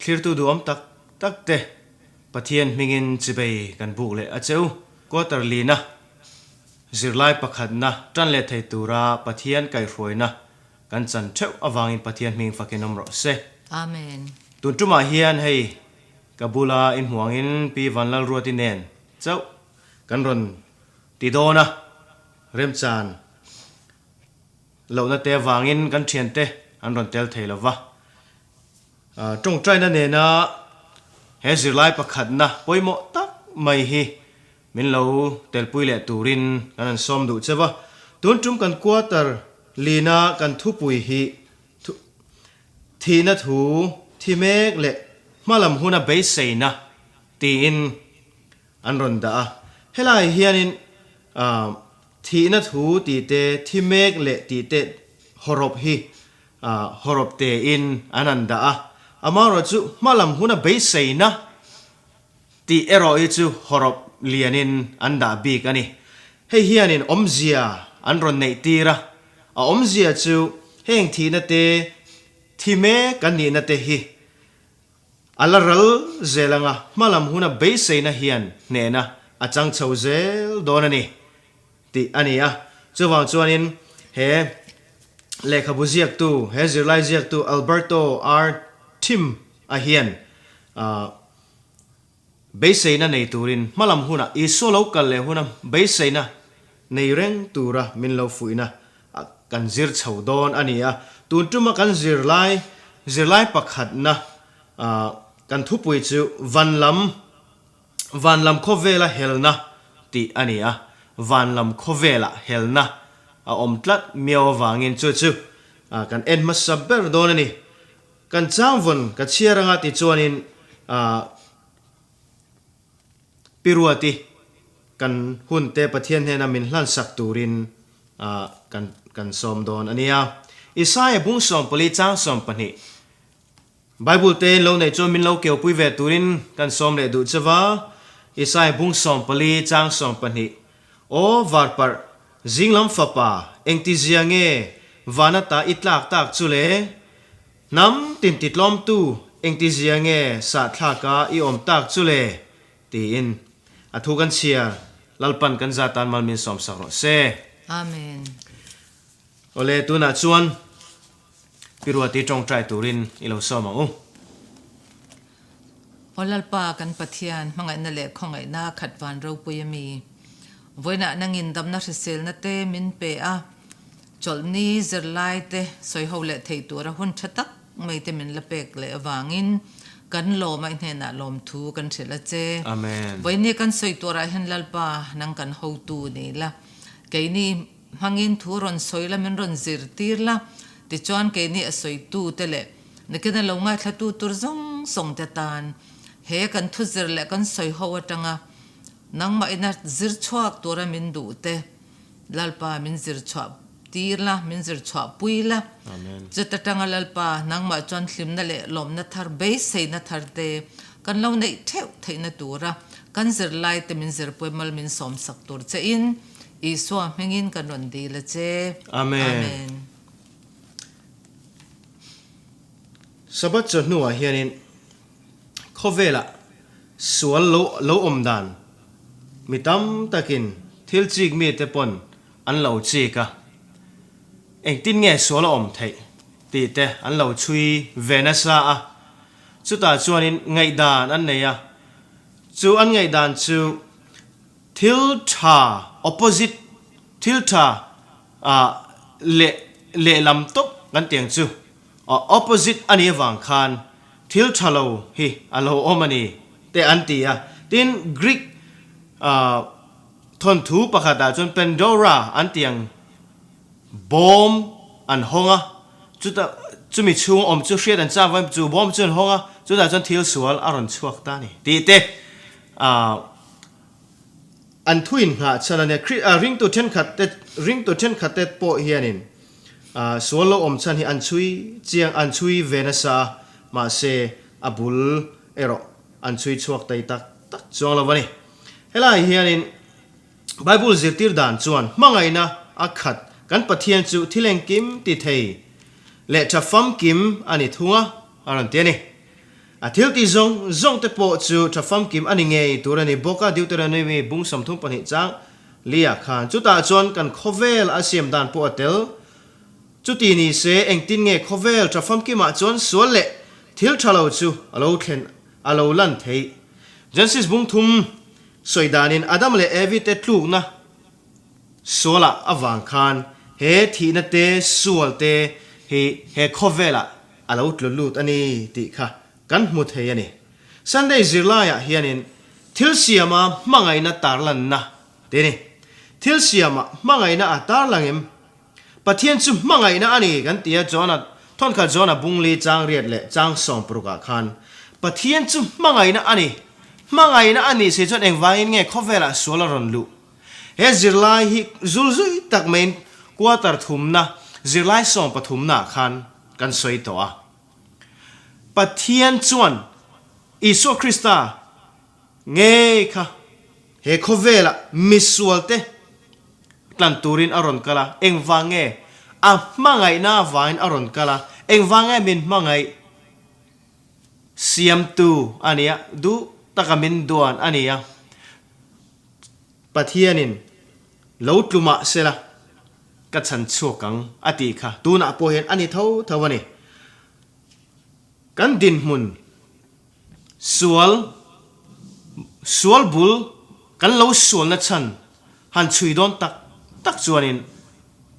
Thlirtu duhawm tak tak te Pathian hmingin chibei kan buk leh a che u. Quarter lina zirlai pakhatna tan leh thei tura Pathian kaihhruaina kan chan theuh avangin Pathian hming fakin awm rawh se. Amen. Tun tumah hian hei ka bula inhmuangin Pi Vanlalruati nen chauh kan rawn ti dawn a, remchan lohna te avangin kan thiante an rawn tel thei lo va. Tawngtaina nena he zirlai pakhatna pawimawh tak mai hi min lo telpui leh turin kan han sawm duh che va. Tun tum kan quarter lina kan thupui hi thihna thu thi mek leh hmalam huna beiseina tiin an rawn dah a. Helai hianin thihna thu tih te, thi mek leh tih te hawrawp hi hawrawp tein an han dah a. Amaherawhchu hmalam huna beiseina tih erawh hi chu hawrawp lianin an dah bik a ni. Hei hianin awmzia an rawn neih tir a, a awmzia chu heng thihna te, thi mek kan nihna te hi A la ral zel anga hmalam huna beiseina hian hnehna a chang chho zel dawn a ni tih a ni a. Chuvang chuanin he lehkhabu ziaktu, he zirlai ziaktu Alberto R. Tim a hian beiseina nei turin hmalam huna Isua lo kal leh huna beiseina nei reng tura min lo fuihna kan zir chho dawn a ni a. Tun tuma kan zirlai zirlai pakhatna kan thupui chu van lam van lam khawvela helna tih a ni a. Van lam khawvela helna a awm tlat miau avangin chu chu kan en hmasa ber dawn a ni. Kan changvawn ka chhiar anga tichuanin Pi Ruati, kan hunte Pathian hnena min hlansak turin kan kan sawm dawn a nia. Isaia bung 14 chang 12 Bible te in lo neih chuan min lo keupui ve turin kan sawm leh duh che va. Isaia bung 14 chang 12 Aw varparh, zinglam fapa, engtizia nge vana ta i tlak tak chu le? Hnam tin titlawmtu engtizia nge sahthlaka i awm tak chu le? Tiin a thu kan chhiar, Lalpan kan za tan mal min sawmsak rawh se. Amen. Awle, tunah chuan Pi Ruati tawngtai turin i lo sawm ang u. Aw Lalpa kan Pathian, hmangaihna leh khawngaihna khat van ropui a mi. Vawiinah nangin damna hriselna te min pe a, Chawlhni zirlai te sawiho leh theih tura hun tha tak mai te min la pek leh avangin kan lawm a i hnenah lawmthu kan hrilh a che. Amen. Vawiini kan sawi turah hian Lalpa nang kan hotu ni la, keini hmangin thu rawn sawi la min rawn zirtir la, tichuan keini a sawitu te leh nakin a lo ngaithlatu tur zawng zawng te tan he kan thu zir leh kan sawiho atanga nangmah ina zir chhuak tura min duh te Lalpa min zir chhuah tir la, min zir chhuah pui la. Chuta tanga Lalpa nangmah chuan hlimna leh lawmna thar, beiseina thar te kan lo neih theuh theihna tura kan zirlai te min zirpui mal min sawmsak tur che in Isua hmingin kan rawn dil a che. Amen. Sabbath chawhnuah hianin Khawvelah sual lo lo awm dan mi tam takin thil chik mite pawn an lo chik a, engtin nge sual a awm theih tih te an lo chhui ve nasa a, chutah chuanin ngaihdan an nei a, chu an ngaihdan chu thil tha opposite thil tha ah leh lehlam tawp kan tiang chu. A opposite a nih avang khan thil tha lo hi a lo awm a ni te an ti a. Tin, Greek thawnthu pakhatah chuan Pandora an tih ang bawm an hawng a, chuta chumi chhung awm chu hriat an chak vain chu bawm chu an hawng a, chutah chuan thil sual a rawn chhuak ta a ni tih te an thu inngah chhan a nia. Ringtu thenkhat te ringtu thenkhat te pawh hianin Sual lo awm chhan hi an chhui chiang, an chhui ve nasa a, mahse a bul erawh an chhui chhuak tai tak tak chuang lo a ni. Helai hianin Bible zirtir dan chuan hmangaihna a khat kan Pathian chu thil engkim ti thei leh tha famkim a ni thung a, a rawn ti a ni. A thil tih zawng zawng te pawh chu tha famkim a ni ngei tur a ni bawk a, Deuteronomy bung 32 chang li-ah khan. Chutah chuan kan khawvel a siam dan pawh a tel. Chuti ni se engtin nge khawvel tha famkimah chuan sual leh thil tha lo chu a lo thlen a lo lan theih? Genesis bung thum sawi danin Adam leh Evi te tlukna Sualah avang khan he thihna te sual te hi he khawvelah a lo tlu lut a ni tih kha kan hmu thei a ni. Sunday zirlaiah hianin thil siama hmangaihna tarlanna te ni. Thil siama hmangaihna a tarlang em? Pathian chu hmangaihna a ni kan ti a, John-a thawnkhat John-a bungli chang riat leh chang sawmparukah khan Pathian chu hmangaihna a ni. Hmangaihna a nih si chuan engvangin nge khawvelah sual a rawn luh? He zirlai hi zulzui tak maiin quarter thumna, zirlai sawmpathumnaah khan kan sawi tawh a. Pathian chuan Isua Krista ngei kha he khawvela misualte tlan turin a rawn kal a, engvang nge a hmangaihna avangin a rawn kal a, engvang nge min hmangaih siamtu a nia, duh taka min duan a nia. Pathianin lo tlu mah sela ka chhan chhuak ang a tih kha tunah pawh hian a ni tho tho a ni. Kan dinhmun sual sual bul kan lo sualna chhan han chhui dawn tak tak chuanin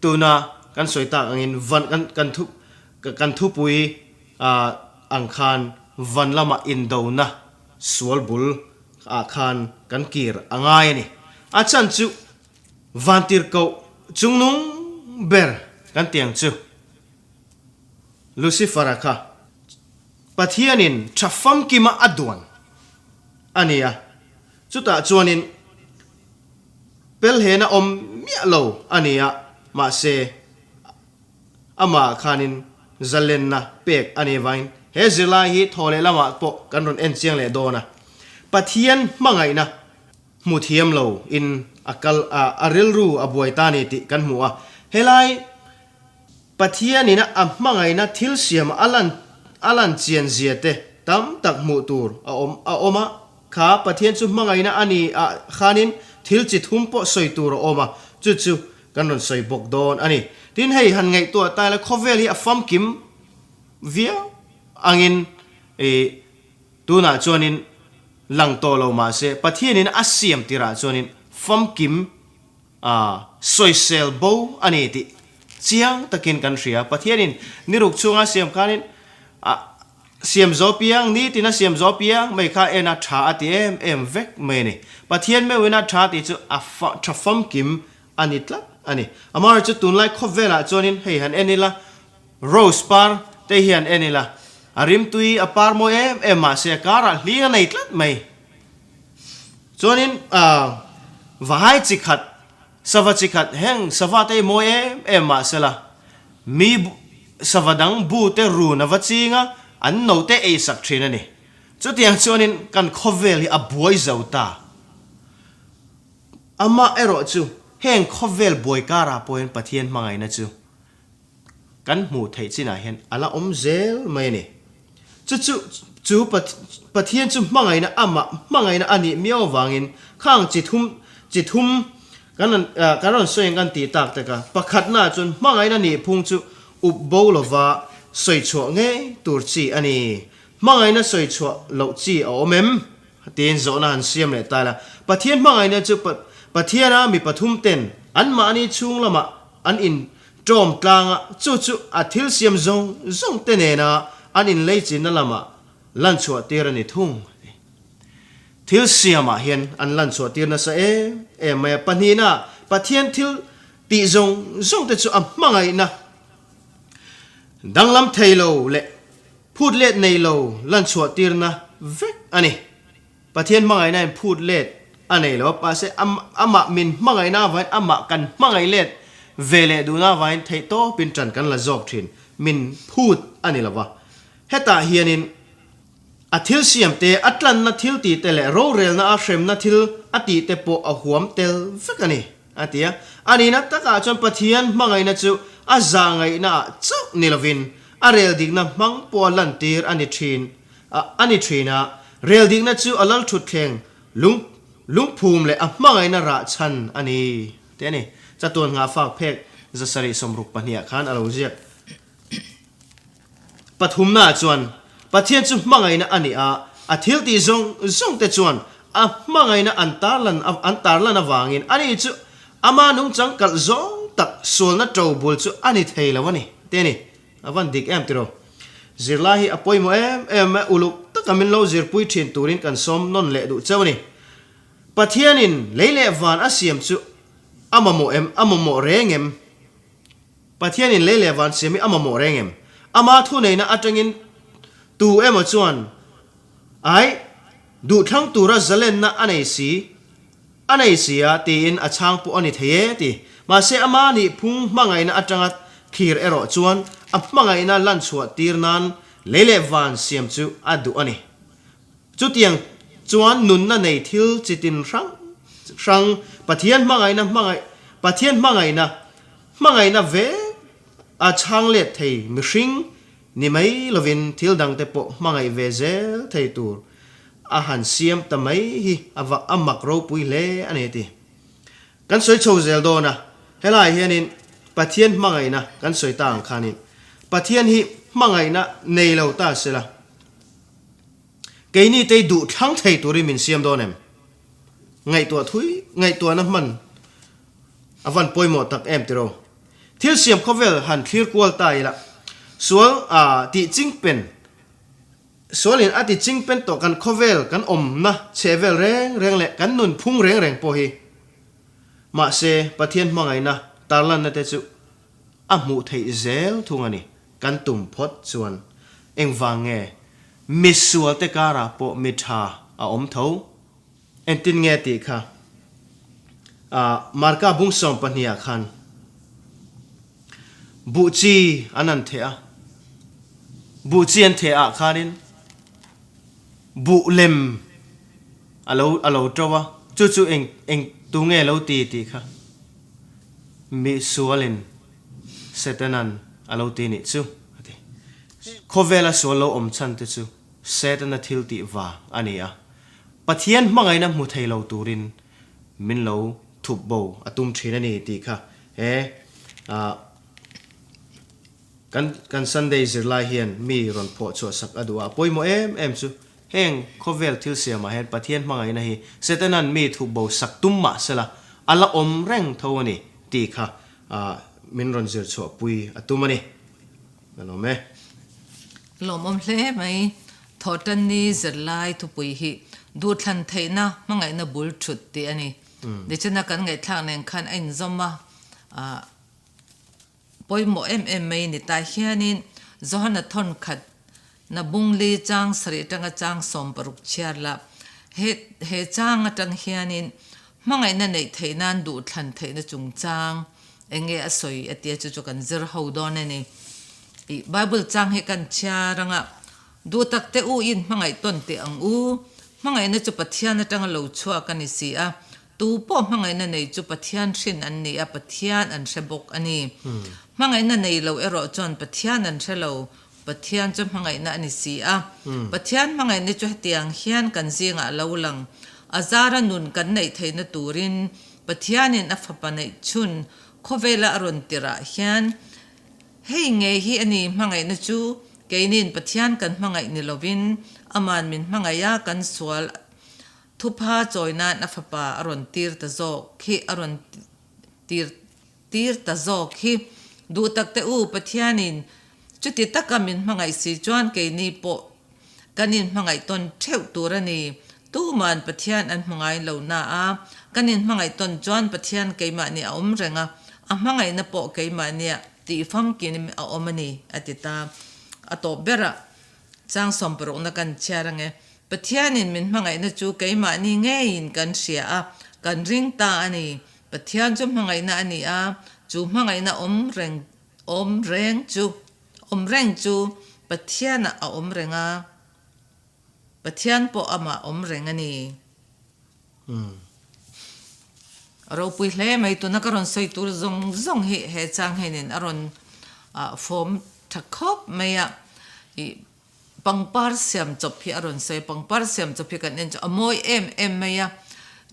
tuna kan sawi tak angin van kan kan thu kan thupui ang khan van lama indona sual bul ah khan kan kir a ngai a ni. A chhan chu Vantirhkoh chungnung ber kan ti ang chu. Lucifer-a kha Pathianin tha famkima a duan a ni a, chutah chuanin pelhena awm miah lo a ni a, mahse, Amah khanin zalenna pek a nih vangin he zirlai hi thaw leh lamah pawh kan rawn en chiang leh dawn a. Pathian hmangaihna hmu thiam lo in a kal a, a rilru a buai ta ni tih kan hmu a. Helai Pathianin a hmangaihna thil siam a lan a lan chian zia te tam tak hmuh tur a awm a awm a. Kha Pathian chu hmangaihna a ni ah khanin thil chi thum pawh sawi tur a awm a, chu chu Kan rawn sawi bawk dawn a ni. Tin, hei han ngaihtuah ta ila khawvel hi a famkim viau angin ih tunah chuanin lang tawh lo mah se Pathianin a siam tirah chuanin famkim ah sawisel bo a ni tih chiang takin kan hria. Pathianin ni ruk chhunga siam khanin ah Siam zo piang, nitin a siam zo piang mai kha en a tha a ti em em vek mai a ni. Pathian meuhin a tha tih chu a tha famkim a ni tlat a ni. Amaherawhchu chu tunlai khawvelah chuanin hei han en ila, rose par te hi han en ila, a rimtui a par mawi em em mahse a karah hling a nei tlat mai. Chuanin vahai chi khat Sava chi khat heng sava te hi mawi em em mah sela, mi sava dang bu te run a va ching a, an no te ei sak thin a ni. Chutiang chuanin kan khawvel hi a buai zo ta. Amah erawh chu heng khawvel buai karah pawhin Pathian hmangaihna chu Kan hmuh theih chinah hian a la awm zel mai a ni. Chu chu chu Pathian chu hmangaihna amah hmangaihna a nih miau avangin khang chi thum chi thum kan rawn kan rawn sawi ang kan tih tak tak a. Pakhatna chuan hmangaihna nih phung chu up bo lova sawi chhuah ngei tur chi a ni. Hmangaihna sawi chhuah loh chi a awm em? Tiin zawhna han siam leh ta ila. Pathian hmangaihna chu Pathiana mi pathum ten anmahni chhung lamah an in Ṭawm tlanga chu chu a thil siam zawng zawng te nena an inleichinna lamah lan chhuah tir a ni thung a ti. Thil siamah hian an lan chhuah tir nasa em em mai a. Pahnihna, Pathian thil tih zawng zawng te chu a hmangaihna danglam thei lo leh phut let nei lo lan chhuah tirna vek a ni. Pathian hmangaihna in phut let a nei lo a, mahse amah min hmangaihna avangin amah kan hmangaih let ve leh duhna avangin theih tawpin ṭan kan la zawk ṭhin, min phut a ni lo va. Hetah hianin a thil siam te, a tlanna thil tih te leh rorelna a hremna thil a tih te pawh a huam tel vek a ni, a ti a. A nihna takah chuan Pathian hmangaihna chu a zahngaihnaah chauh ni lovin a rel dikna hmang pawha lantir a ni ṭhin. A ni thin a, rel dikna chu a lalthutthleng lung lungphum leh a hmangaihna rah chhan a ni tih a ni. Chatuan nghahfak phek 762 ah khan a lo ziak. Pathumnaah chuan Pathian chu hmangaihna a ni a, a thil tih zawng zawng te chuan a hmangaihna an tarlan an tarlan avangin ani chu ama nungchang kalh zawng tak sualna to bul chu a ni thei lo a ni tih a ni. A van dik em tiraw? Zirlai hi a pawimawh em em a, uluk taka min lo zirpui thin turin kan sawm nawn leh duh cheu a ni. Pathianin lei leh van a siam chu a mamawh em? A mamawh reng em? Pathianin lei leh van siam hi a mamawh reng em? Ama thuneihna atangin tu emaw chuan ai duhthlang tura zalenna a nei si? A nei si a, tiin a chhang pawh a ni thei e, ti. Mahse ama nih phung hmangaihna atanga thlir erawh chuan a hmangaihna lanchhuah tir nan lei leh van siam chu a duh a ni. Chutiang chuan nunna nei thil chi tin hrang hrang Pathian hmangaihna hmangaih Pathian hmangaihna hmangaihna vek a chhang let thei mihring ni mai lovin thil dangte pawh hmangaih ve zel thei tur A han siam ta mai hi a va a mak ropui hle a ni ti. Kan sawi chho zel dawn a, helaiah hianin Pathian hmangaihna kan sawi ta ang khanin Pathian hi hmangaihna nei lo ta sela, keini tei duh thlang thei turin min siam dawn em? Ngaihtuah thui ngaihtuahna hman a van pawimawh tak em tiraw? Thil siam khawvel han thlir kual ta ila, sual a tih chingpen Sualin a ti chingpen tawh kan khawvel kan awmna chhehvel reng reng leh kan nun phung reng reng pawh hi. Mahse, Pathian hmangaihna tarlanna te chu a hmuh theih zel thung a ni. Kan tum phawt chuan engvang nge misualte karah pawh mi tha a awm tho? Entin nge tih kha Marka bung 12 ah khan buh chi an han theh a, buh chi an theh ah khanin buh lem a lo a lo to a, chu chu eng eng tu nge lo ti tih kha mi sualin Setanan a lo ti nih chu a ti. Khawvela sual lo awm chhan te chu Setana thil tih vang a ni a. Pathian hmangaihna hmu thei lo turin min lo thup bo a tum thin a ni tih kha he kan kan Sunday zirlai hian mi rawn phawh chhuah sak a duh a, a pawimawh em em chu heng khawvel thil siamah hian Pathian hmangaihna hi Setanan mi thup bo sak tum mah sela a la awm reng tho a ni tih kha min rawn zir chhuah pui a tum a ni. Ka lawm e. Lawmawm hle mai. Thawhtanni zirlai thupui hi duhthlan theihna hmangaihna bul thut tih a ni. Nichina kan ngaihthlak nen khan a inzawm a, pawimawh em em mai ni ta hianin Johana thawn khat na bungli chang sarih atanga chang 60 chhiar la he he chang atang hianin hmangaihna neih theih nan duhthlan theihna chungchang Eng nge a sawi a tia chu chu kan zir ho dawn a ni. Ih Bible chang hi kan chhiar anga duh tak te u in hmangaih tawn teh ang u. Hmangaihna chu Pathian atanga lo chhuak a ni si a. Tu pawh hmangaihna nei chu Pathian hrin an ni a, Pathian an hre bawk a ni. Hmangaihna nei lo erawh chuan Pathian an hre lo, Pathian chu hmangaihna a ni si a. Pathian hmangaihna chu hetiang hian kan zingah a lo lang. A zara nun kan neih theihna turin Pathianin a fapa neih chhun khawvela a rawn tirh ah hian hei ngei hi a ni hmangaihna chu keiniin Pathian kan hmangaih ni lovin aman min hmangaih a kan sual thupha chawi nan a fapa a rawn tir ta zawk hi a rawn tir tir ta zawk hi duh tak te u Pathianin chuti taka min hmangaih si chuan keini pawh Kan inhmangaih tawn theuh tur a ni. Tuman Pathian an hmu ngai lo na a, kan inhmangaih tawn chuan Pathian keimahni a awm reng a, a hmangaihna pawh keimahnia tih famkin a awm a ni, a ti ta. A tawp berah chang sawmparukna kan chhiar ange. Pathianin min hmangaihna chu keimahni ngeiin kan hria a, kan ring ta a ni. Pathian chu hmangaihna a ni a, chu hmangaihna awm reng awm reng chu Awm reng chu Pathianah a awm reng a, Pathian pawh amah awm reng a ni. A ropui hle mai, tuna ka rawn sawi tur zawng zawng hi he chang hianin a rawn fawm tha khawp mai a. Pangpar siam chawp hi a rawn sawi a, pangpar siam chawp hi kan en chu a mawi em em mai a,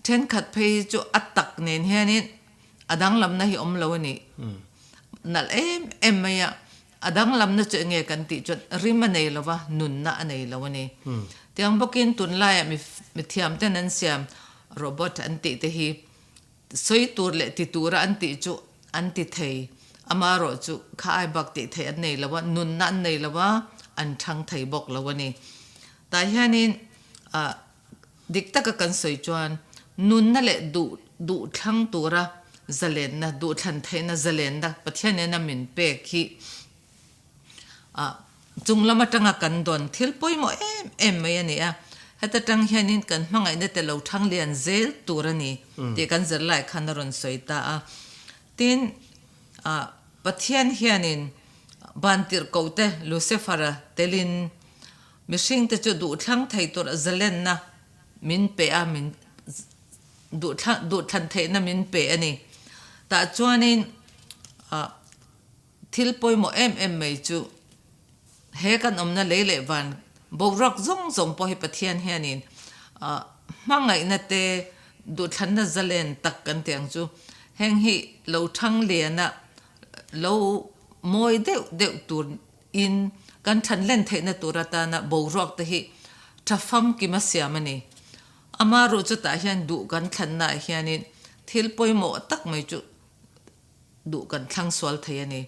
thenkhat phei hi chu a tak nen hianin a danglamna hi awm lo a ni. Nalh em em mai a, a danglamna chu enge kan tih chuan rim a nei lo va, nunna a nei lo a ni. Tiang bawkin tunlaiah mi thiam ten an siam robot an tih te hi Sawi tur leh ti tura an tih chu an ti thei, amaherawh chu kha ai bak tih theih an nei lo a, nunna an nei lo a, an thang thei bawk lo a ni. Tah hianin ah dik taka kan sawi chuan nunna leh duh duh thlang tura zalenna, duhthlan theihna zalenna Pathian nena min pek hi Ah, chung lam atanga kan dawn thil pawimawh em em mai a ni a, heta tang hianin kan hmangaihna te lo thang lian zel tur a ni tih kan zirlai khan a rawn sawi ta a. Tin, ah, Pathian hianin bantirhkoh te Lucifer-a telin mihring te chu duhthlang thei tur zalenna min pe a, min duhthlang duhthlan theihna min pe a ni. Tah chuanin, ah, Thil pawimawh em em mai chu he kan awmna lei leh van boruak zawng zawng pawh hi Pathian hianin hmangaihna te duhthlanna zalen tak kan tih ang chu heng hi lo thang liana lo mawi deuh deuh tur in kan than len theihna tur atana boruak te hi tha famkim a siam a ni. Amaherawh chutah hian duh kan thlannaah hianin thil pawimawh tak mai chu duh kan thlang sual thei a ni.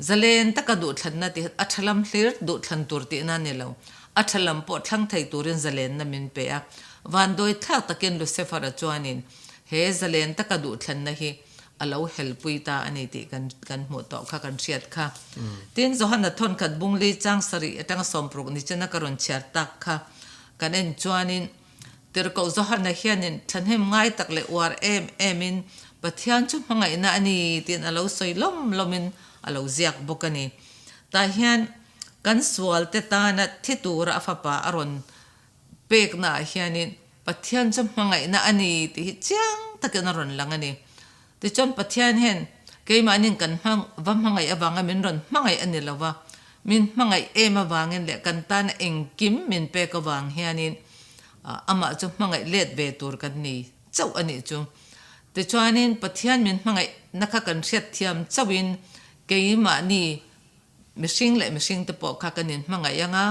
Zalen taka duhthlanna tih a tha lam hlir duhthlan tur tihna a ni lo. A tha lam pawh thlang thei turin zalenna min pe a. Vandawi thlak takin Lucifer-a chuanin he zalen taka duhthlanna hi a lo helpui ta a ni tih kan kan hmuh tawh kha kan hriat kha. Tin, Johana thawnkhat bungli chang sarih atanga sawmpruk ni chena ka rawn chhiar tak kha kan en chuanin, Tirhkoh Johana hianin thahnem ngai tak leh uar em emin Pathian chu hmangaihna a ni tiin a lo sawi lawm lawmin a lo ziak bawk a ni. Tah hian kan sualte tana thi tura a fapa a rawn peknaah hianin Pathian chu hmangaihna a ni tih hi chiang takin a rawn lang a ni. Tichuan Pathian hian keimahnin kan hmang va hmangaih avanga min rawn hmangaih a ni lo va, min hmangaih em avangin leh kan tana engkim min pek avang hianin amah chu hmangaih let ve tur kan ni chauh a nih chu. Tichuanin Pathian min hmangaihna kha kan hriatthiam chauhin keimahni Mihring leh mihring te pawh kha kan inhmangaih ang a,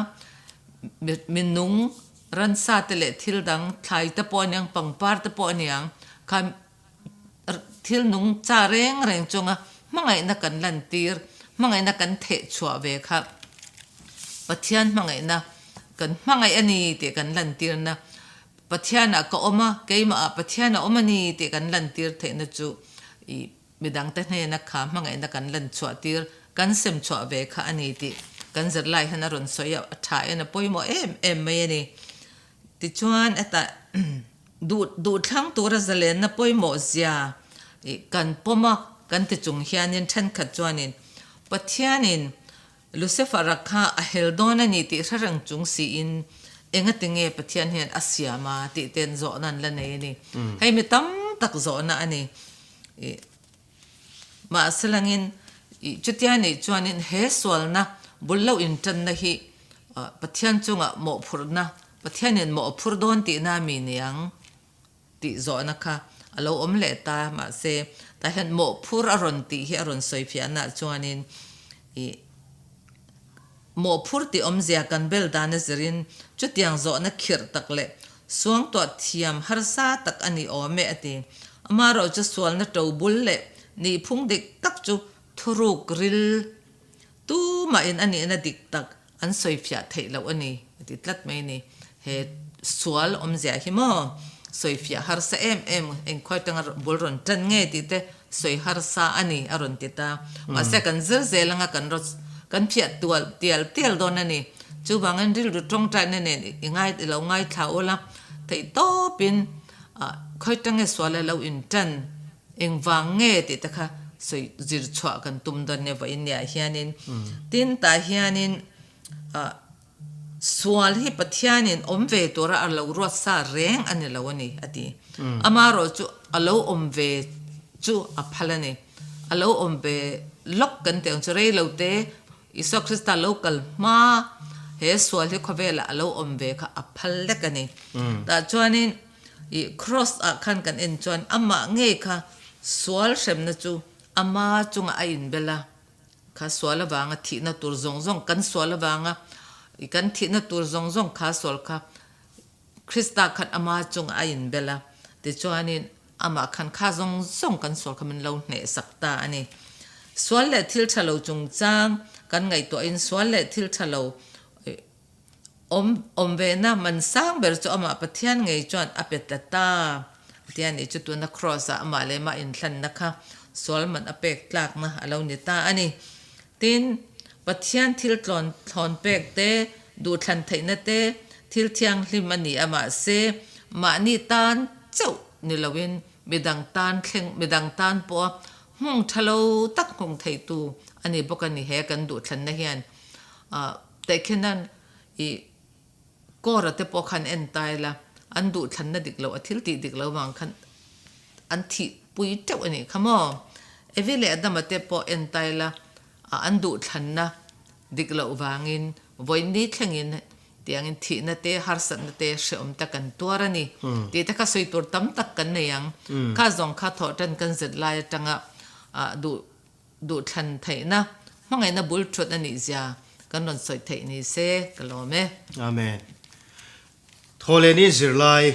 mi nung ransa te leh thil dang thlai te pawh a niang, pangpar te pawh a niang, kha thil nung cha reng reng chunga hmangaihna kan lantir, hmangaihna kan theh chhuah ve kha Pathian hmangaihna kan hmangaih a ni tih kan lantirna, Pathianah ka awm a, keimahah Pathian a awm a ni tih kan lantir theihna chu ih Midangte hnena kha hmangaihna kan lan chhuah tir, kan sem chhuah ve kha a ni tih kan zirlai hian a rawn sawi a, a tha en a pawimawh em em mai a ni. Tichuan hetah duh duhthlang tura zalenna pawimawh zia ih kan pawm a, kan ti chung hianin thenkhat chuanin Pathianin Lucifer-a kha a hel dawn a ni tih hre reng chung siin engati nge Pathian hian a siam a tih ten zawhna an la nei a ni. Hei mi tam tak zawhna a ni. Ih mahse langin ih chutia nih chuanin he sualna bul lo intanna hi Pathian chungah mawhphurhna, Pathianin mawh a phur dawn tihna a mi niang? Tih zawhna kha a lo awm leh ta, mahse tah hian mawhphur a rawn tih hi a rawn sawi fiahnaah chuanin ih mawhphur tih awmzia kan bel dan a zirin chutiang zawhna khirh tak leh suangtuah thiam harsa tak a ni awm e a ti. Amaherawhchu chu sualna to bul leh nihphung dik tak chu thuruk ril Tumahin a nihna dik tak an sawifiah theih loh a ni, a ti tlat mai a ni. He sual awmzia hi maw sawifiah harsa em em, engkhawi atanga bul rawn tan nge tih te sawi harsa a ni a rawn ti ta. Mahse kan zir zel anga kan raw kan phiah tual tial tial dawn a ni. Chuvangin rilru tawngtaina nen i ngai i lo ngaithla ula, theihtawpin ah khawi atanga sual a lo intan Engvang nge tih te kha sawi zir chhuah kan tum dawn nia vawiin niah hianin. Tin tah hianin ah sual hi Pathianin awm ve tura a lo ruat sa reng a ni lo a ni a ti. Amaherawh chu a lo awm ve chu a phal a ni. A lo awm ve lawk kan tih ang chu rei lo te Isua Krista lo kal hma. He sual hi khawvelah a lo awm ve kha a phal lek a ni. Tah chuanin ih Kross ah khan kan en chuan amah ngei kha sual hremna chu ama chungah a inbel a, kha sual avanga thihna tur zawng zawng, kan sual avanga ih kan thihna tur zawng zawng kha sual kha Krista khan ama chungah a inbel a, tichuanin amah khan kha zawng zawng kan sual kha min lo hnehsak ta a ni. Sual leh thil tha lo chungchang kan ngaihtuahin sual leh thil tha lo awm awm vehna man sang ber chu amah Pathian ngei chuan a pe ta ta a ti a nih chu tuna Kraws ah amah leh amah inhlanna kha sual man a pek tlakna a lo ni ta a ni. Tin, Pathian thil tlawn thlawn pek te, duhthlan theihna te, thil thianghlim a ni a mahse, mahni tan chauh ni loin midang tan thleng midang tan pawha hmung tha lo tak hmung theitu a ni bawk a ni he kan duhthlanna hian tehkhinan ih Kawra te pawh khan en ta ila, an duhthlanna dik loh, a thil tih dik lo vang khan an thih pui teuh a nih kha maw? Evi leh Adama te pawh en ta ila, an duhthlanna dik loh vangin vawiin thlengin tiangin thihna te, harsatna te, hrehawm te kan tuar a ni tih te kha sawi tur tam tak kan nei ang. Kha zawng kha thawhtan kan zet lai atanga duh Duhthlan theihna, hmangaihna bul thut a nih zia kan rawn sawi theih ni se ka lawm e. Amen. Thawhlehni zirlai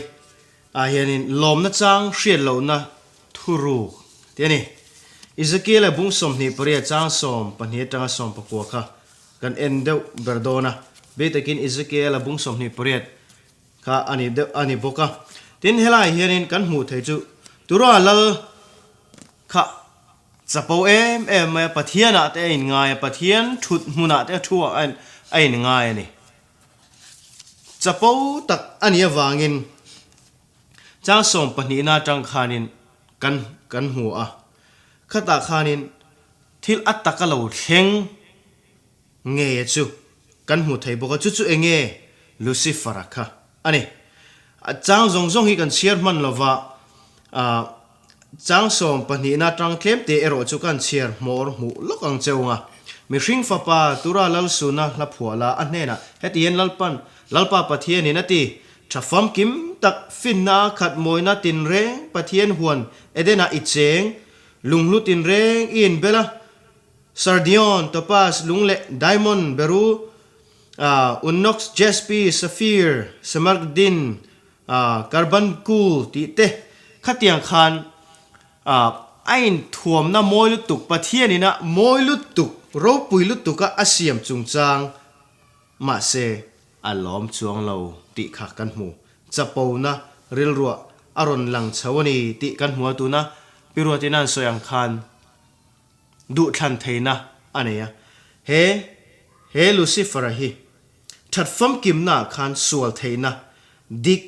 ah hianin lawmna chang hriat lohna thuruk tih a ni. Ezekiel-a bung 28 chang 12 atanga 19 kha kan en deuh ber dawn a, bik takin Ezekiel-a bung 28 kha a ni deuh a ni bawk a. Tin, helaiah hianin kan hmuh theih chu Tura lal kha Chapo em em mai a, Pathianah te a inngai a, Pathian thut hmunah te a thu ah a inngai a ni. Chapo tak a nih avangin chang sawmpahnihna atang khanin kan kan hmu a, khatah khanin thil a taka lo thleng nge chu kan hmu thei bawk a, chu chu enge Lucifer-a kha a ni. A chang zawng zawng hi kan chhiar hman lova, ah chang sawmpahnihna atang tlemte erawh chu kan chhiar hmawr hmuh lawk ang cheu ang a. Mihring fapa Tura Lalsuna hla phuah la a hnenah heti hian Lalpan, Lalpa Pathianin a ti, Tha famkim tak finna a khat mawina tinreng Pathian huan Edenah i cheng, lunghlu tinreng i inbel a, Sardion, topaz, lung leh diamond, beru, unnox, jaspi, sapphire, smaragdin, carbuncle tih te khatiang khan a inthuamna mawi lutuk, Pathianin a mawi lutuk, ropui lutuka a siam chungchang mahse a lawm chuang lo tih kha kan hmu. Chapona rilruah a rawn lang chho a ni tih kan hmu a, tuna Pi Ruatina an sawi ang khan duhthlan theihna a nei a. He he Lucifer-a hi that famkimnaah khan sual theihna, dik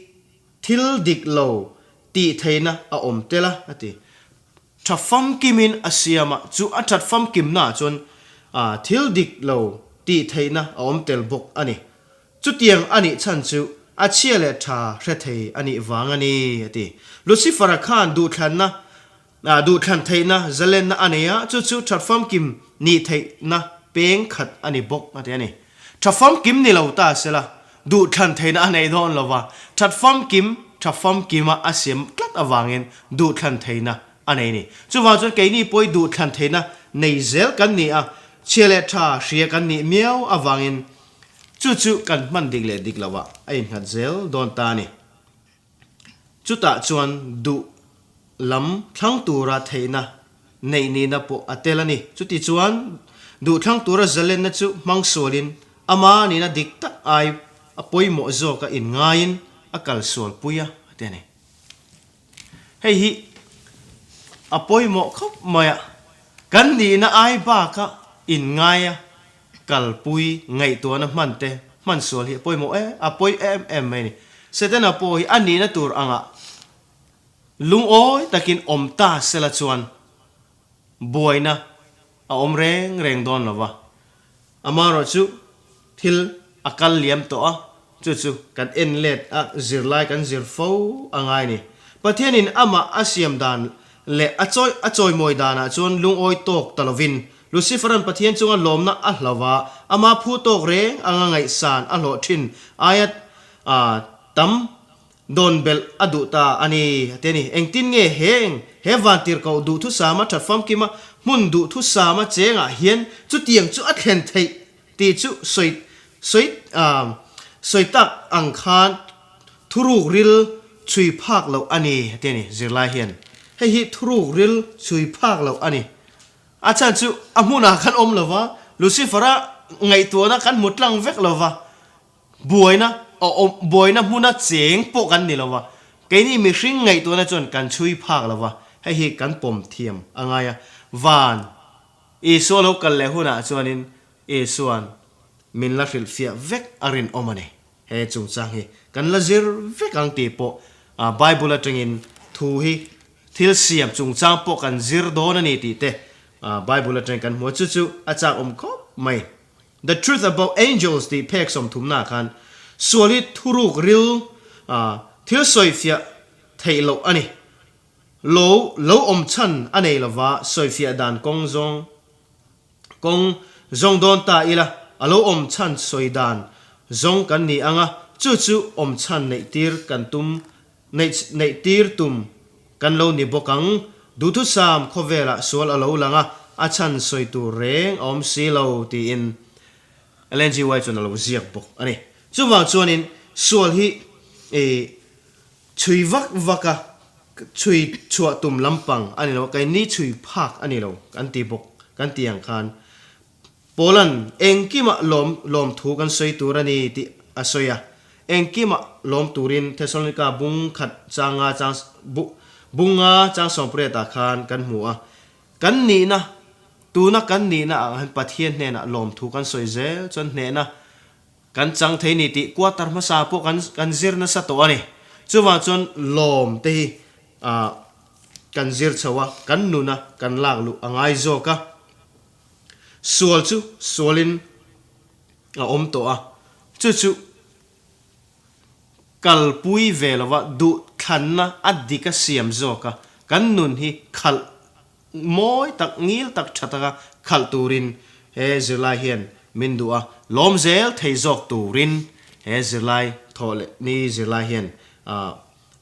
thil dik lo tih theihna a awm tel a, a ti. Tha famkimin a siam a, chu a that famkimnaah chuan thil dik lo tih theihna a awm tel bawk a ni. Chutiang a nih chhan chu a chhia leh tha hre thei a nih vang a ni, a ti. Lucifer-a khan duhthlanna Duhthlan theihna zalenna a nei a, chu chu tha famkim nih theihna peng khat a ni bawk a ti a ni. Tha famkim ni lo ta sela, duhthlan theihna a nei dawn lo va, that famkim tha famkima a siam tlat avangin duhthlan theihna a nei a ni. Chuvang chuan keini pawh hi duhthlan theihna nei zel kan ni a, chhia leh tha hria kan nih miau avangin chu chu kan hman dik leh dik lovah a innghat zel dawn ta a ni. Chutah chuan duh lam thlang tura theihna neih nihna pawh a tel a ni. Chuti chuan duh thlang tura zalenna chu hmang sualin ama nihna dik tak ai a pawimawh zawka inngaiin a kal sualpui a, a ti a ni. Hei hi a pawimawh khawp mai a, kan nihna ai baka inngaia Kalpui ngaihtuahna hman te hman sual hi a pawimawh em a pawi em em mai a ni. Setana pawh hi a nihna tur angah lungawi takin awm ta sela chuan buaina a awm reng reng dawn lo va. Amaherawhchu thil a kal liam tawh a, chu chu kan en let a zirlai kan zir fo a ngai a ni. Pathianin amah a siam dan leh a chawi a chawimawi danah chuan lungawi tawk ta lovin. Lucifer-a'n Pathian chunga lawmna a hlo a, ama phu tawk reng anga ngaihsan a hlawh thin aia tam dawn belh a duh ta a ni, a ti a ni. Engtin nge heng he vantirhkoh duhthusama that famkima hmun duhthusama chengah hian chutiang chu a thlen theih tih chu sawi sawi sawi tak ang khan thuruk ril chhui phak loh a ni, a ti a ni. Zirlai hian hei hi thuruk ril chhui phak loh a ni. A chhan chu a hmunah khan awm lo va, Lucifer-a ngaihtuahna kan hmu tlang vek lo va, buaina a awm buaina hmuna cheng pawh kan ni lo va, keini mihring ngaihtuahna chuan kan chhui phak lo va, hei hi kan pawm thiam a ngai a. Van Isua lo kal leh hunah chuanin Isua'n min la hrilhfiah vek a rinawm a ni. He chungchang hi kan la zir vek ang tih pawh Bible atangin thu hi thil siam chungchang pawh kan zir dawn a ni tih te Bible atangin kan hmu a, chu chu a chak awm khawp mai. The Truth About Angels tih phek sawmthumnaah khan sual hi thuruk ril thil sawifiah theih loh a ni. Lo lo awm chhan a nei lova sawifiah dan kawng zawng kawng zawng dawn ta ila a lo awm chhan sawi dan zawng kan ni ang a, chu chu awm chhan neih tir kan tum neih neih tir tum kan lo ni bawk ang. Duhthusam khawvelah sual a lo lang a, a chhan sawi tur reng a awm si lo tiin LNGY chuan a lo ziak bawk a ni. Chuvang chuanin sual hi ih Chhui vak vak a, chhui chhuah tum lampang a ni lo, keini chhui phak a ni lo kan ti bawk kan ti ang khan Paula'n engkimah lawm lawmthu kan sawi tur a ni tih a sawi a, engkimah lawm turin Thesalonika bung khat changa chang bunga chang sawmpariatah khan kan hmu a, kan nihna tuna kan nihna ah hian Pathian hnenah lawmthu kan sawi zel chuan hnehna Kan chang thei ni tih quarter hmasa pawh kan kan zir nasa tawh a ni. Chuvang chuan lawm te hi ah kan zir chho a, kan nun a kan lak luh a ngai zawk a. Sual chu sualin a awm tawh a, chu chu kalpui ve lova duhthlanna a dik a siam zawk a, kan nun hi khalh Mawi tak, ngil tak, tha taka khalh turin he zirlai hian min duh a, lawm zel thei zawk turin he zirlai thawh leh ni zirlai hian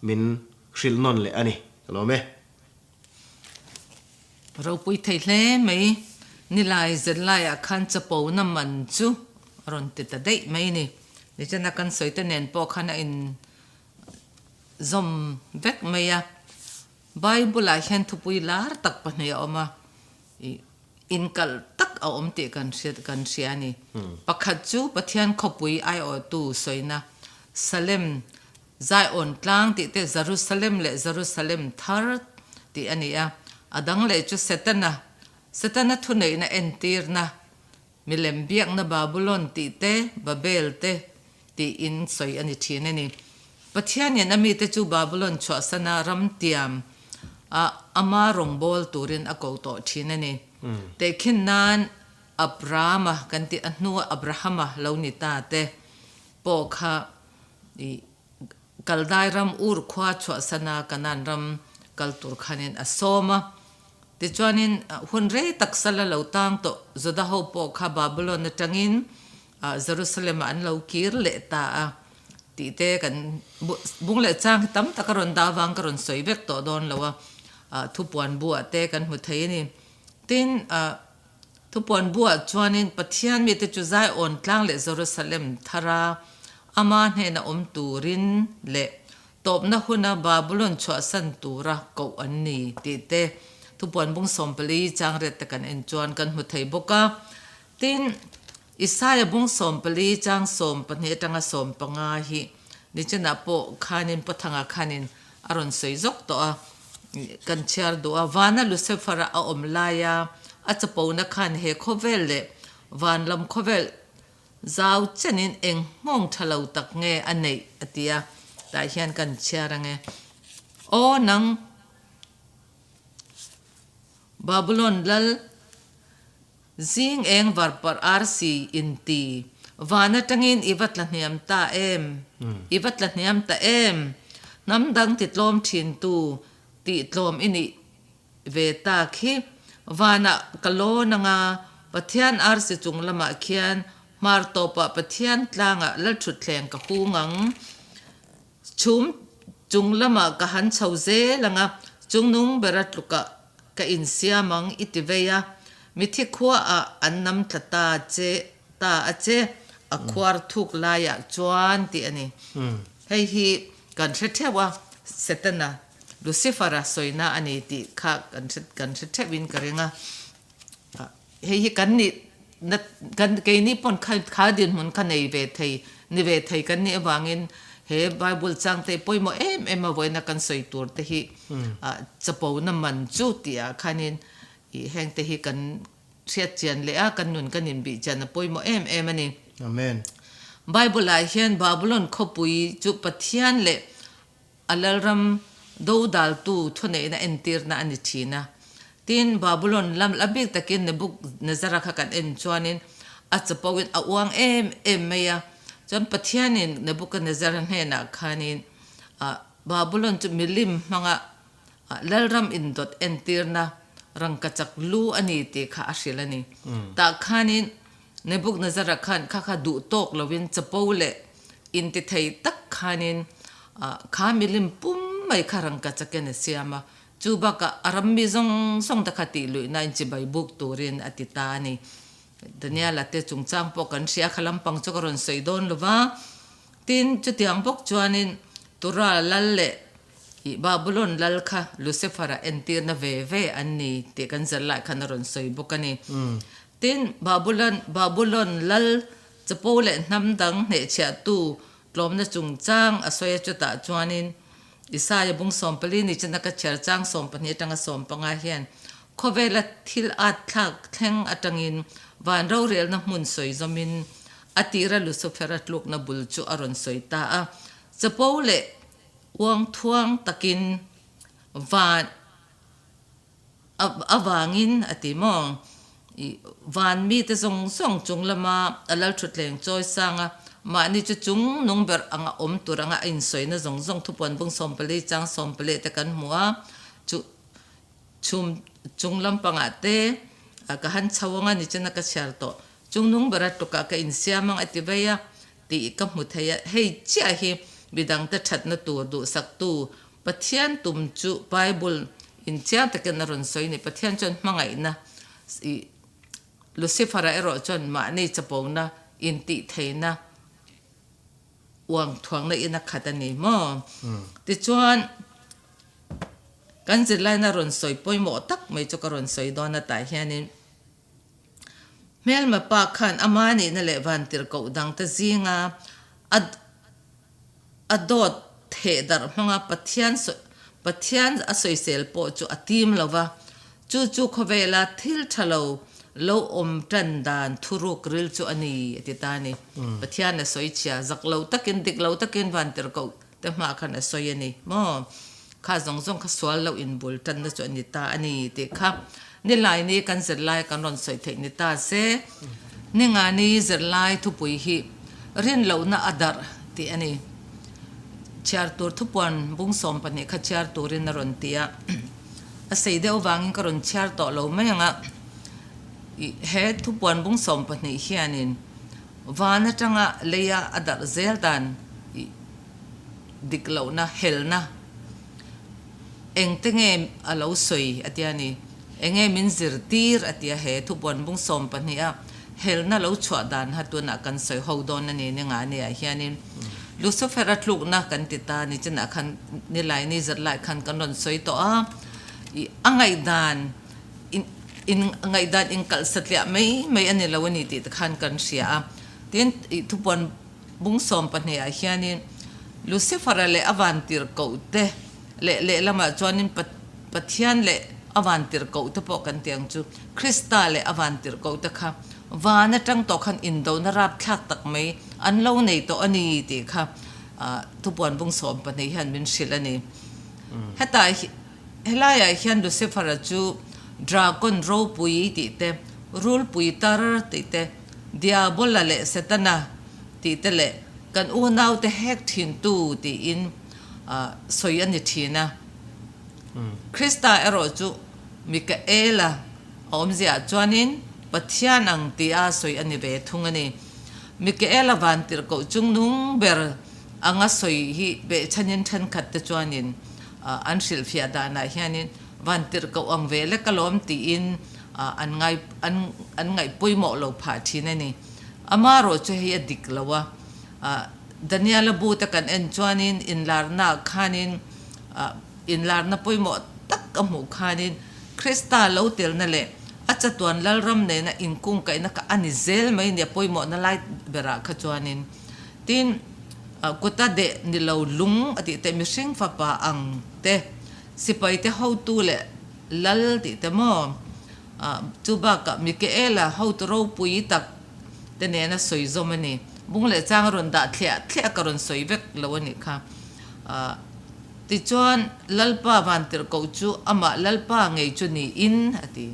min hrilh nawn leh a ni. Ka lawm e. Ropui thei hle mai. Nilai zirlaiah khan chapona man chu a rawn ti ta daih mai ni. Nichina kan sawi te nen pawh khan a in zawm vek mai a. Bible-ah hian thupui lar tak pahnih a awm a, ih inkalh tak a awm tih kan hria kan hria a ni. Pakhat chu Pathian khawpui aiawhtu sawina Salem, Zion tlang tih te Jerusalem leh Jerusalem thar tih a ni a, a dang leh chu Setana, Setana thuneihna entirna Milem biakna Babulon tih te, Babel te tiin sawi a ni thin a ni. Pathianin a mite chu Babulon chhuahsana ram tiam a ama rawngbâwl turin a ko tawh thin a ni. Tehkhin nan Abrama kan tih a hnua Abrahama lo ni ta te pawh kha ih Kaldai ram Ur khua chhuahsana Kanaan ram kal tur khanin a sawm a. Tichuanin hun rei tak sala lo tang tawh Juda ho pawh kha Babylon atangin Jerusalem ah an lo kir leh ta a tih te kan bung leh chang hi tam tak a rawn dah avang ka rawn sawi vek tawh dawn lo a, thupuan buah te kan hmu thei a ni. Tin, Thupuan buah chuanin Pathian mite chu Zion tlang leh Jerusalem thara ama hnena awm turin leh tawpna huna Babulon chhuahsan tura koh an ni tih te Thupuan bung 14 changriat te kan en chuan kan hmu thei bawk a. Tin, Isaia bung 14 chang 12 atanga 15 hi nichinah pawh khanin Pathanga khanin a rawn sawi zawk tawh a, kan chhiar duh a, vana Lucifer-a a awm laia a chapona khan he khawvel leh van lam khawvel zau chenin eng nghawng tha lo tak nge a neih a ti a, tah hian kan chhiar ang e. Aw nang Babulon lal Zing eng varparh arsi inti. Van atangin i va tla hniam ta em? I va tla hniam ta em? Hnam dang ti tlawm thintu tih tlawm i nih ve tak hi. Vanah ka lawn anga Pathian arsi chung lamah khian hmar tawpah Pathian tlangah lalthutthleng ka hung ang. Chhum chung lamah ka han chho zel anga chungnung bera tlukah ka insiam ang i ti vei a, mithi khuaah an nam tla ta che ta a che, a khuar thuk laiah chuan tih a ni. Hei hi kan hre theuh a, Setana, Lucifer-a sawina a ni tih kha kan hre kan hre theuhin ka ring a. Hei hi kan nih na kan keini pawn kha kha dinhmun kha nei ve thei ni ve thei kan nih avangin he Bible changte pawimawh em em a vawiina kan sawi tur te hi chapona man chu tih ah khanin ih heng te hi kan hriat chian leh a kan nun kan inbih chian a pawimawh em em a ni. Amen. Bible ah hian Babylon khawpui chu Pathian leh A lalram dodaltu thuneihna entirna a ni thin a. Tin, Babulon lam la bik takin Nebukadnezara kha kan en chuanin a chapoin a uang em em mai a. Chuan Pathianin Nebukadnezara hnenah khanin Babulon chu milim hmanga lalram indawt entirna rangkachak lu a ni tih kha a hrilh a ni. Tah khanin Nebukadnezara khan kha kha duh tawk loin chapo leh Intithei tak khanin kha milim pum mai kha rangkachakin a siam a, chu bakah a rammi zawng zawng te kha tih luihna in chibai buk turin a ti ta a ni. Daniela te chungchang pawh kan hria, kha lampang chu ka rawn sawi dawn lo va. Tin, chutiang bawk chuanin Tura lal leh ih Babulon lal kha Lucifer-a entirna ve ve an ni tih kan zir lai khan a rawn sawi bawk a ni. Tin, Babulon Babulon lal Chapo leh hnam dang hnehchhiahtu tlawmna chungchang a sawi a chutah chuanin Isaia bung 14 ni chana ka chhiar chang 12 atanga 15 hian khawvela thil at thlak thleng atangin van rorelna hmun sawi zawmin a tira Lusufera tlukna bul chu a rawn sawi ta a. Chapo leh uangthuang takin van Avangin a ti maw? I van mite zawng zawng chung lama a lalthutleng chawi sang a, mahni chu chung nung ber anga awm tur anga a insawina zawng zawng thupuan bung 14 chang 14 te kan hmu a, chu chhum chung lampangah te ka han chho anga nichina ka chhiar tawh. Chung nung bera tlukah ka insiam ang a ti vei a tih ka hmu thei a, hei chiah hi midangte thatna tur duhsaktu Pathian tum chu Bible in chiang takin a rawn sawi a ni. Pathian chuan hmangaihna ih Lucifer-a erawh chuan mahni chapona intihtheihna uang thuangna in a khat a ni maw? Tichuan kan zirlaina rawn sawi pawimawh tak mai chu ka rawn sawi dawn atah hianin hmelma pa khan ama nihna leh vantirhkoh dangte zinga a A dawt thehdarh hmanga Pathian Pathian a sawisel pawh chu a tim lo va, chu chu khawvela thil tha lo lo awm tan dan thuruk ril chu a ni, a ti ta a ni. Pathian a sawi chhia, zak lo takin, dik lo takin vantirhkoh te hmaah khan a sawi a ni maw? Kha zawng zawng kha sual lo inbul tanna chu a ni ta a ni tih kha Nilaini kan zirlai kan rawn sawi theih ni ta se. Ningani zirlai thupui hi Rinlohna a darh tih a ni. Chhiar tur thupuan bung 12 kha chhiar turin a rawn ti a. A sei deuh avangin ka rawn chhiar tawh lo mai ang a. He thupuan bung 12 hianin van atanga leia a darh zel dan dik lohna, helna engte nge a lo sawi a tia ni? Enge min zirtir a tia he thupuan bung 12 a helna lo chhuah dan ha tunah kan sawi ho dawn a ni ni nga nia hianin Lucifer a tlukna kan ti ta ni chinah khan nilai ni zat lai khan kan rawn sawi tawh a i a ngaihdan in in ngaihdan inkalh satliah mai mai a ni lo a ni tih te khan kan hria a tin i thupuan Bung 12 ah hianin Lucifer-a leh a vantirhkohte leh lehlamah chuanin Pathian leh a vantirhkohte pawh kan ti ang chu, Krista leh a vantirhkohte kha van atang tawh khan indona rapthlak tak mai an lo nei tawh a ni tih kha thupuan bung 12 hian min hrilh a ni. Hetah helaiah hian Lucifer-a chu dragon ropui tih te, rulpui tar tih te, Diabola leh Setana tih te leh kan unaute hek thintu tiin sawi a ni thin a. Krista erawh chu Mikaela. A awmziaah chuanin Pathian ang tia sawi a ni ve thung a ni. Mikaela vantirhkoh chungnung ber anga sawi hi behchhanin thenkhat te chuanin an hrilhfiah danah hianin vantirhkoh ang ve lek alawm tiin an ngai an an ngaih pawimawh lo phah thin a ni. Amarawh chu hei a dik lo a, Daniela bu te kan en chuanin inlarnaah khanin inlarna pawimawh tak a hmuh khanin Krista lo telna leh a chatuan Lalram nena inkungkaihna kha a ni zel mai nia pawimawhna lai berah kha chuanin tin kuta deh ni lo lung a tih te mihring fapa ang te sipai te hotu leh lal tih te maw chu bakah Mikaela hotu ropui tak te nena sawi zawm a ni. Bung leh chang a rawn dah thliah thliah ka rawn sawi vek lo a nih kha. Tichuan, Lalpa vantirhkoh chu amah Lalpa ngei chu niin, a ti.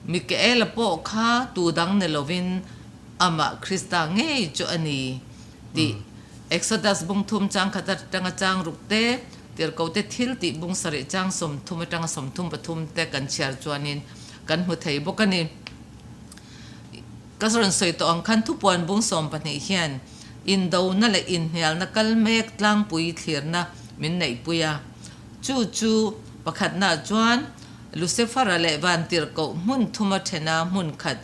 Mikaela pawh kha tu dang ni lovin amah Krista ngei chu a ni tih Exodus bung thum chang khat atanga chang ruk te, tirhkohte thil tih bung sarih chang 30 atanga 33 te kan chhiar chuanin kan hmu thei bawk a ni. Ka rawn sawi tawh ang khan thupuan bung 12 hian indona leh inhnialna kal mek tlangpui thlirna min neihpui a. Chu chu pakhatnaah chuan Lucifer-a leh vantirhkoh hmun thuma thena hmun khat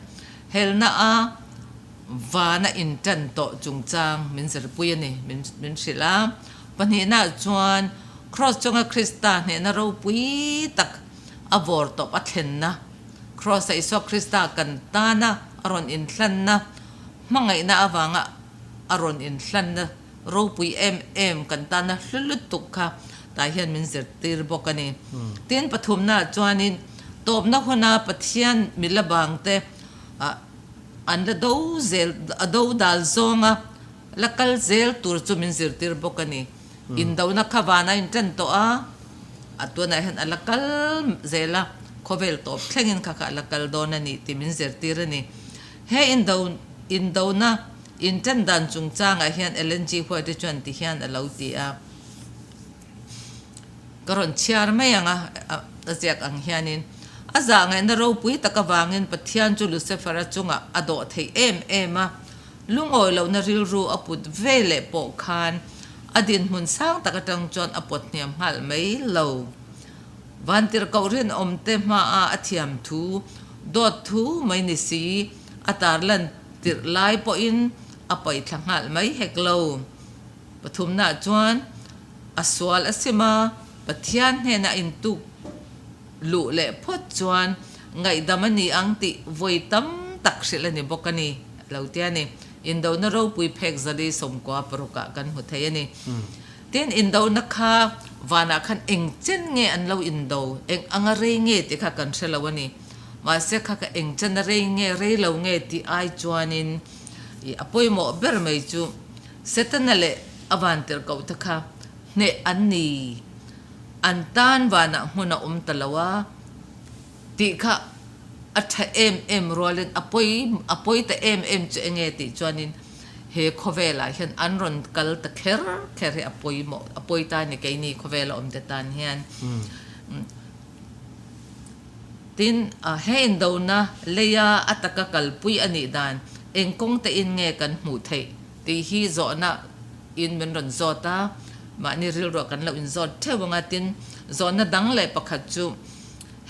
helna a vana intan tawh chungchang min zirpui a ni, min hrilh a. Pahnihnaah chuan Kraws chunga Krista hnehna ropui tak a vawr tawp a thlenna Kraws-a Isua Krista kan tana a rawn inhlanna, hmangaihna avanga a rawn inhlanna ropui em em kan tana hlu lutuk kha tah hian min zirtir bawk a ni. Tin, pathumnaah chuanin tawpna huna Pathian mila bangte an la do zel, a do dal zawnga la kal zel tur chu min zirtir bawk a ni. Indona kha van a intan tawh a, a tunah hian a la kal zel a, khawvel tawp thlengin kha kha a la kal dawn a ni tih min zirtir a ni. He indo indona intan dan chungchangah hian Ellen G. White chuan ti hian a lo ti a, Ka rawn chhiar mai ang a, a ziak ang hianin, A zahngaihna ropui tak avangin Pathian chu Lucifer-a chungah a dawh thei em em a, Lungawi lohna rilru a put ve leh pawh khan a dinhmun sang tak atang chuan a pawt hniam nghal mai lo. Vantirhkoh rinawmte hmaa a thiam thu, dawt thu mai ni si, a tarlan tirh lai pawhin a paihthla nghal mai hek lo. Pathumnaah chuan a sual a sim a, Pathian hnena intuk luh leh phawt chuan ngaihdam a ni ang tih vawi tam tak hrilh a ni bawk a ni, a lo ti a ni. Indona ropui phek zali 96 ah kan hmu thei a ni. Tin, indona kha vanah khan eng chen nge an lo indo, eng anga rei nge tih kha kan hre lo a ni. Mahse kha kha eng chen a rei nge, rei lo nge tih ai chuanin i a pawimawh ber mai chu Setana leh a vantirhkoh te kha hneh an ni. An tan vanah hmun a awm ta lo a tih kha a tha em em rualin a pawi a pawi ta em em chu enge tih chuanin he khawvelah hian an rawn kal ta kher kher hi a pawimawh a pawi ta a ni keini khawvela awm te tan hian. Tin, he indona leia a taka kalpui a nih dan eng kawng tein nge kan hmuh theih tih hi zawhna in min rawn zawt a, mahni rilruah kan lo inzawt theuh ang a, tin, zawhna dang leh pakhat chu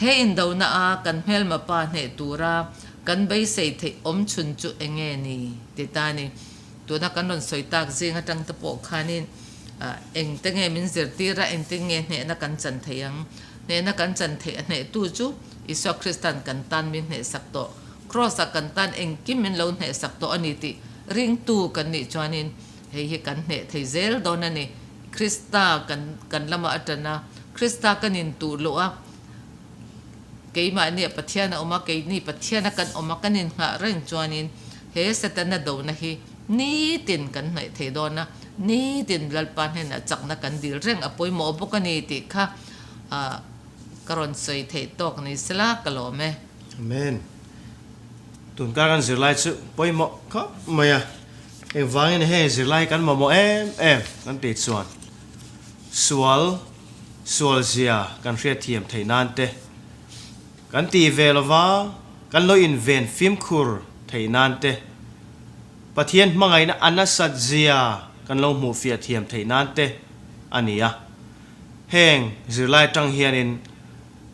he indona a kan hmelma pa hneh tura kan beisei theih awm chhun chu eng nge ni ti ta a ni. Tuna kan rawn sawi tak zing atang te pawh khanin eng te nge min zirtir a, engtin nge hnehna kan chan theih ang? Hnehna kan chan theih a hnehtu chu Isua Krista'n kan tan min hnehsak tawh. Kraws-ah kan tan engkim min lo hnehsak tawh a ni tih ringtu kan nih chuanin hei hi kan hneh thei zel dawn a ni. Krista kan kan lamah a tan a, Krista kan intuh luh a, keimahni a Pathian a awm a, keini Pathian a kan awm a, kan inngah reng chuanin he Setana dona hi nitin kan hnaih thei dawn a, nitin Lalpa hnenah chakna kan dil reng a pawimawh bawk a ni tih kha ka rawn sawi theih tawk ni sela ka lawm e. Amen. Tunkar kan zirlai chu pawimawh khawp mai a, engvangin heng zirlai kan mamawh em em kan tih chuan sual sual zia kan hriatthiam theih nan te. Kan ti ve lova kan lo inven fimkhur theih nan te, Pathian hmangaihna a nasat zia kan lo hmuh fiah thiam theih nan te a ni a. Heng zirlai atang hianin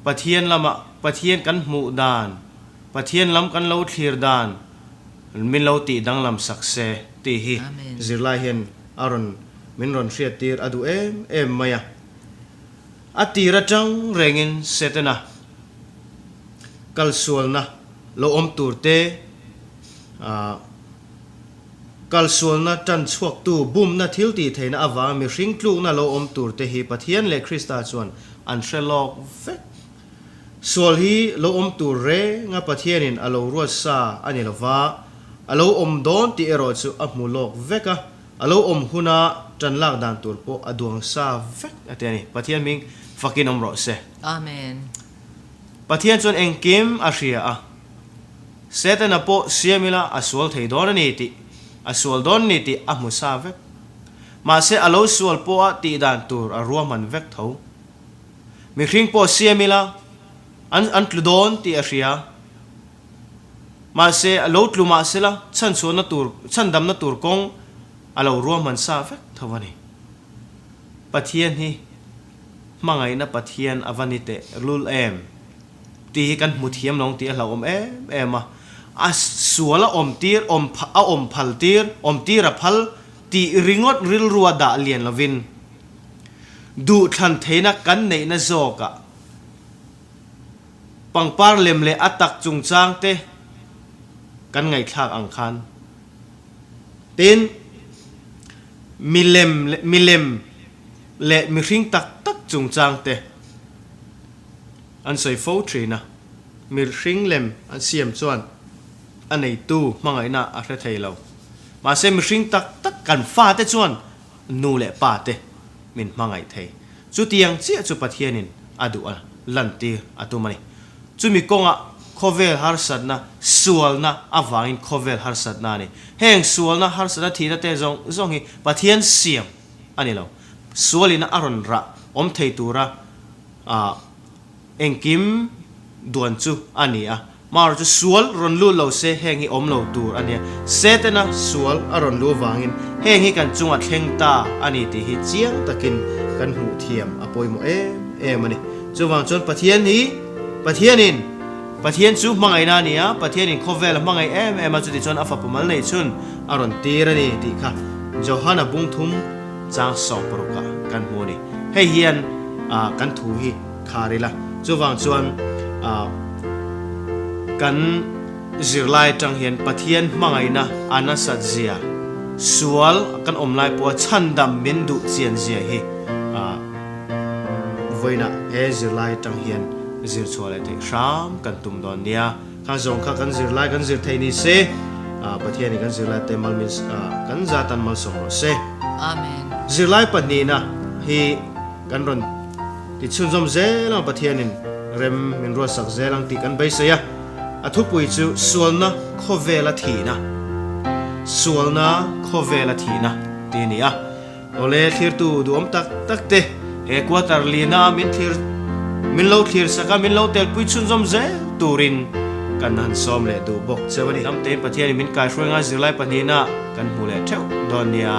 Pathian lama Pathian kan hmuh dan, Pathian lam kan lo thlir dan min lo tih danglam sak se tih hi zirlai hian a rawn min rawn hriattir a duh em em mai a. A tir atang rengin Setana kalsualna lo awm tur te, kalsualna tan chhuaktu bumna thil tih theihna avanga mihring tlukna lo awm tur te hi Pathian leh Krista chuan an hre lawk vek. Sual hi lo awm tur renga Pathianin a lo ruat sa a ni lova, a lo awm dawn tih erawh chu a hmu lawk vek a, A lo awm huna ṭan lak dan tur pawh a duang sa vek a ti a ni. Pathian hming fakin awm rawh se. Amen. Pathian chuan engkim a hria a, Setana pawh siam ila a sual thei dawn a ni tih, a sual dawn a ni tih a hmu sa vek. Mahse a lo sual pawha tih dan tur a ruahman vek tho. Mihring pawh siam ila an an tlu dawn tih a hria. Mahse, a lo tlu mah sela, chhanchhuahna tur, chhandamna tur kawng a lo ruahman sa vek tho a ni. Pathian hi hmangaihna Pathian a va ni teh lul em? Tih hi kan hmu thiam lo ang tih a hlauhawm em em a. A sual a awm tir, awm a awm phal tir, awm tir a phal tih ringawt rilrua dah lian lovin duhthlan theihna kan neihna zawkah Pangpar lem leh a tak chungchang te kan ngaihthlak ang khan. Tin, milem leh milem leh mihring tak tak chungchang te an sawi fo thin a. Mihring lem an siam chuan a neitu hmangaihna a hre thei lo. Mahse mihring tak tak kan fate chuan Nu leh Pa te min hmangaih thei. Chutiang chiah chu Pathianin a duh a, lantir a tum a ni. Chumi kawngah khawvel harsatna, sualna avangin khawvel harsatna a ni. Heng sualna, harsatna, thihna te zawng zawng hi Pathian siam a ni lo. Sualina a rawn rah awm thei tura Engkim duan chu a ni a, marawh chu sual rawn lut lo se heng hi awm lo tur a nia. Setana sual a rawn luh avangin heng hi kan chungah thleng ta a ni tih hi chiang takin kan hmuh thiam a pawimawh em em a ni. Chuvang chuan Pathian hi Pathianin Pathian chu hmangaihna a ni a, Pathianin khawvel a hmangaih em em a, chutichuan a fapa mal neih chhun a rawn tir a ni tih kha Johana bungthum chang 16 ah kan hmu a ni. Hei hian kan thu hi khar ila. Chuvang chuan kan zirlai atang hian Pathian hmangaihna a nasat zia, sual kan awm lai pawha chhandam min duh chian zia hi vawiinah he zirlai atang hian zir chhuah leh theih hram kan tum dawn nia. Kha zawng kha kan zirlai kan zir theih ni se, Pathianin kan zirlai te mal min kan zatan malsawm rawh se. Amen. Zirlai pahnihna hi kan rawn ti chhunzawm zel ang Pathianin rem min ruatsak zel ang tih kan beisei a. A thupui chu Sualna Khawvela Thihna, Sualna Khawvela Thihna tih a ni a. Awle thlirtu duhawm tak tak te he quarter lina a min thlir min lo thlir sak a min lo telpui chhunzawm zel turin kan han sawm leh duh bawk cheu a ni. Lamtein Pathianin min kaihruai ngai zirlai pahnihna kan hmu leh theuh dawn nia.